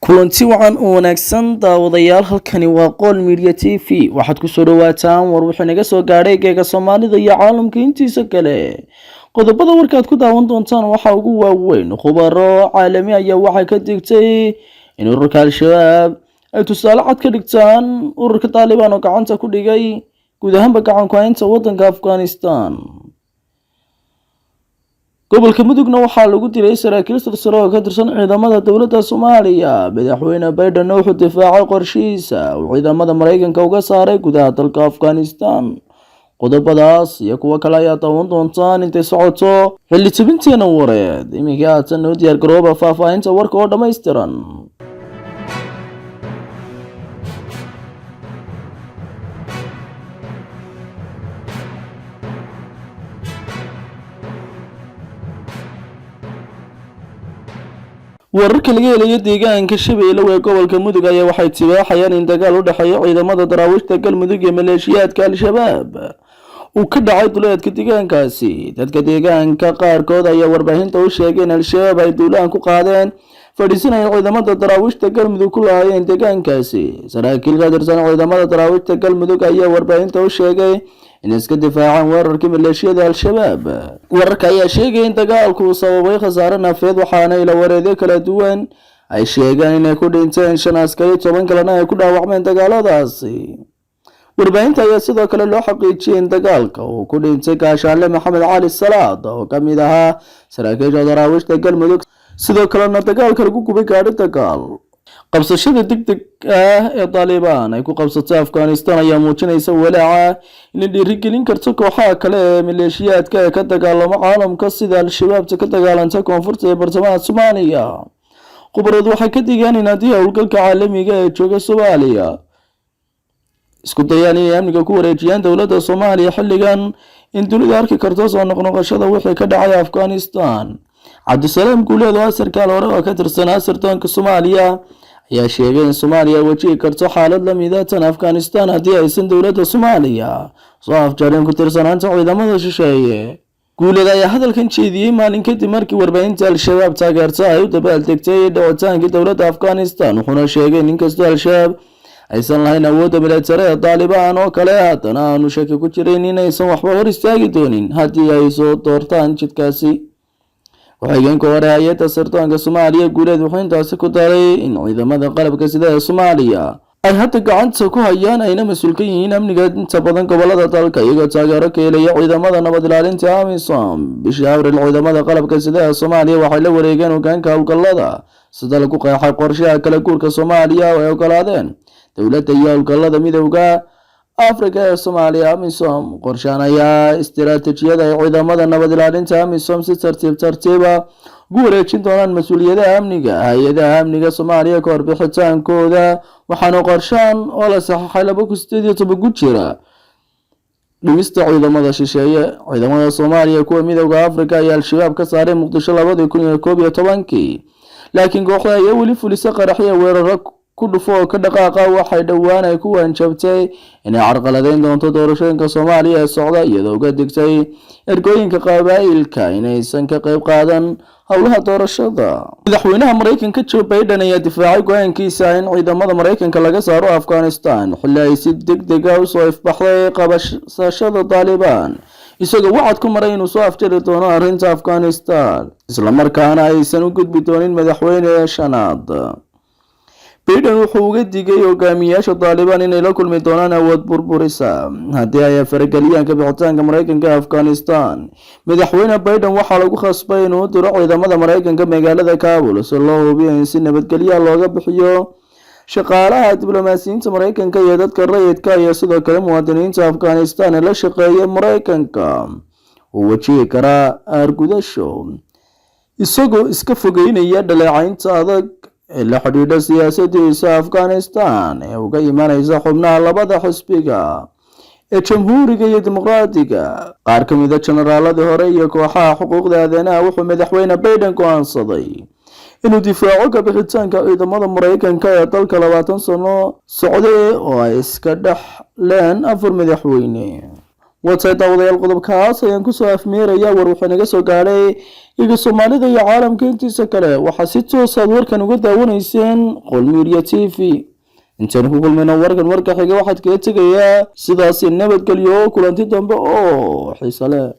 Kulanti wacan oo wanaagsan, daawadayaal. Halkani waa Qool Media TV. Waxaad kusoo dhawaataan war wuxuu naga soo gaadhay geega Soomaalida iyo caalamka intiisa kale. Qodobada warkaad ku daawan doontaan waxaa ugu waaweyn: khubaro caalami ayaa waxay ka digtay in ururka Al-Shabaab ay tusaale cad ka dhigtaan ururka Taalibaan oo gacanta ku dhigay guud ahaanba gacan ku-haynta wadanka Afghanistan. Gobolka Mudugna waxaa lagu dilay saraakiil silsilo oo ka tirsan ciidamada dowladda Soomaaliya. Madaxweyne Biden wuxuu difaacay qorshihiisa uu ciidamada Maraykanka uga saaray gudaha dalka Afghanistan. Qodobadaas iyo kuwo kale ayaa daawan doontaan intay socoto xilli tebinteena wareed. Iminka haatan noo diyaar garooba faahfaahinta warka oo dhammaystiran. Wararka laga helayo deegaanka Shabeelow ee gobolka Mudug ayaa waxay tibaaxayaan in dagaal u dhexeeya ciidamada Daraawiishta Galmudug iyo maleeshiyaadka Al-Shabaab uu ka dhacay duleedka deegaankaasi. Dadka deegaanka qaarkood ayaa warbaahinta u sheegay in Al-Shabaab ay duulaan ku qaadeen fadhiisanaya ciidamada Daraawiishta Galmudug ku lahaayeen deegaankaasi. Saraakiil ka tirsan ciidamada Daraawiishta Galmudug ayaa warbaahinta u sheegay in iska difaacaan weerarkii maleeshiyada Al-Shabaab. Wararka ayaa sheegaya in dagaalku uu sababay khasaare nafeed, waxaana ilawareedyo kala duwan ay sheegeen inay ku dhinteen shan askari, 10 kalena ay ku dhaawacmeen dagaaladaasi. Warbaahinta ayaa sidoo kale loo xaqiijiyay in dagaalka uu ku dhintay gaashaanle Maxamed Cali Salaad oo ka mid ahaa saraakiisha Daraawiishta Galmudug, sidoo kalena dagaalka lagu gubay gaadhi dagaal. Qabsashada degdeg ah ee Taalibaan ay ku qabsatay Afghanistan ayaa muujinaysa walaaca inay dhiirigelin karto kooxaha kale ee maleeshiyaadka ee ka dagaalamo caalamka, sida Al-Shabaabta ka dagaalanta koonfurta ee bartamaha Soomaaliya. Khubaradu waxay ka digeen in haddii howlgalka caalamiga ee jooga Soomaaliya isku dayaan inay amniga ku wareejiyaan dowladda Soomaaliya xilligan, in dunidu arki karto soo noqnoqoshada wixii ka dhacay Afghanistan. Cabdisalaam Guuleed oo ah sarkaal hore oo ka tirsanaa sirdoonka Soomaaliya ayaa sheegay in Soomaaliya wajihi karto xaalad la mida tan Afghanistan haddii aysan dowladda Soomaaliya soo afjarin ku tirsanaanta ciidamada shisheeye. Guuleed ayaa hadalkan jeediyey maalin kadib markii warbaahinta Al-Shabaab taageerta ay u dabaaldegtay dhicitaankii dowladda Afghanistan, wuxuuna sheegay in inkastoo Al-Shabaab aysan lahayn awoodda militari ee Taalibaan oo kale, haddana aanu shaki ku jirin inaysan waxba hor istaagi doonin haddii ay soo doortaan jidkaasi. Ku-xigeenka hore hay-adda sirdoonka Soomaaliya Guuleed wuxuu intaasi ku daray in ciidamada qalabka sida ee Soomaaliya ay hadda gacanta ku hayaan ayna mas-uul ka yihiin amniga inta badan gobolada dalka, iyagoo taageero ka helaya ciidamada nabad ilaalinta AMISOM. Bishii Abril, ciidamada qalabka sida ee Soomaaliya waxay la wareegeen hogaanka howlgallada sida lagu qeexay qorshaha kala guurka Soomaaliya oo ay ogolaadeen dowladda iyo howlgallada Midowda Afrika ee Soomaaliya, AMISOM. Qorshahan ayaa istiraatiijiyada ay ciidamada nabad ilaalinta AMISOM si tartiib tartiiba ugu wareejin doonaan mas-uuliyadaha amniga hay-adaha amniga Soomaaliya ka hor bixitaankooda, waxaana qorshahan oo la saxaxay 2018 ku jira dhimista ciidamada shisheeye. Ciidamada Soomaaliya, kuwa Midowda Afrika ayaa Al-Shabaab ka saaray Muqdisho 2011-kii, laakiin kooxda ayaa weli fulisa qaraxyo, weeraro ku dhufo oo ka dhaqaaqa. Waxay dhowaan ay ku waanjabtay inay carqaladeyn doonto doorashooyinka Soomaaliya ee socda, iyadoo uga digtay ergooyinka qabaa'ilka inaysan ka qayb qaadan howlaha doorashada. Madaxweynaha Maraykanka Joe Biden ayaa difaacay go-aankiisa in ciidamada Maraykanka laga saaro Afghanistan xilli ay si deg deg ah usoo ifbaxday qabsashada Taalibaan, isagoo wacad ku maray inuu soo afjari doono arrinta Afghanistan, islamarkaana aysan u gudbi doonin madaxweyne shanaad. Biden wuxuu uga digay hogaamiyaasha Taalibaan inay la kulmi doonaan awood burburisa haddii ay farageliyaan ka bixitaanka Maraykanka ee Afghanistan. Madaxweyne Biden waxaa lagu khasbay inuu diro ciidamada Maraykanka magaalada Kabul si loo hubiyo in si nabadgelya looga bixiyo shaqaalaha diblomaasiyiinta Maraykanka iyo dadka rayidka iyo sidoo kale muwaadiniinta Afghanistan ee la shaqeeya Maraykanka uu wajihi karaa aargudasho. Isagoo iska fogeynaya dhaleecaynta adag ee la xidhiidha siyaasadiisa Afghanistan ee uga imanaysa xubnaha labada xisbiga ee Jamhuuriga iyo Dimuqraadiga, qaar ka mida generaaladii hore iyo kooxaha xuquuqda aadanaha, wuxuu madaxweyne Biden go-aansaday inuu difaaco kabixitaanka ciidamada Maraykanka ee dalka 20 sano socday oo ay iska dhexleen afar madaxweyne. Watahay daawadayaal, qodobkaas ayaan kusoo afmeeraya war wuxuu naga soo gaadhay iga Soomaalida iyo caalamka intiisa kale. Waxaa si toos aad warkan uga daawanayseen Qolmiirya TV. Intaanu ku kulmayno warkan warka xiga, waxaad kaga tegayaa sidaasi nabadgelyo, kulanti dambe oo xiise leh.